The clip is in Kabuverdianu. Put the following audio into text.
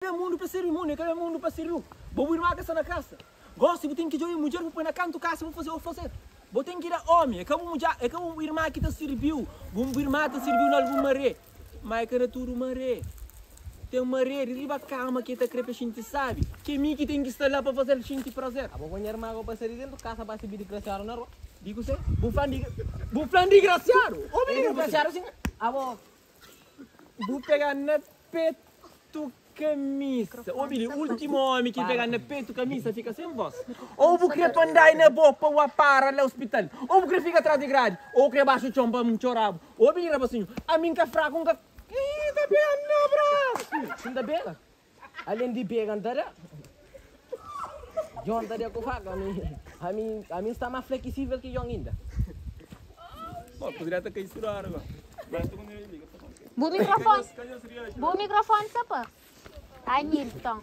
Ben mundu pa sirbi mundu, e ka ben mundu pa sirbiu. Bo bu irma ka sta na kasa. Gosi bu ten ki djobe mudjer bu poi na kantu kasa bu faze o fazer. Bo ten ki da omi, e ka bu mudja, e ka bu irma ki ta sirbiu. Bu irma ta sirbiu na algun maré, ma e ka na tudu maré. Ten maré di riba kama ki e ta kre pa xinti sabi, ki e mi ki ten ki sta la pa fazel xinti prazer. Abo ku nha irma go pa sai di dentu kasa ba sirbi digrasiadu na rua. Di kuse? Bu flan di, bu flan digrasiadu? Obi E digrasiadu sin. Abo. Bu pega na petu kamisa. Obi li, ultimu omi ki pega na petu kamisa fika sen vos. Ou bu kre pa ndai na bo pa bu apara la ospital, ou bu kre fika tras di gradi, ou kre baxu txon pa N txorabu. Obi li, rapasinhu, ami N ka fraku, N ka. Ih, ta pega na brasu! N ta pega. Alen di pega N ta da. Jon ta da ku faka. Ami, ami, ami N sta mas flekisível ki Jon inda. Bom, poderia ta kai sudor agora. Bu microfone, bu microfone sta pa Anilton.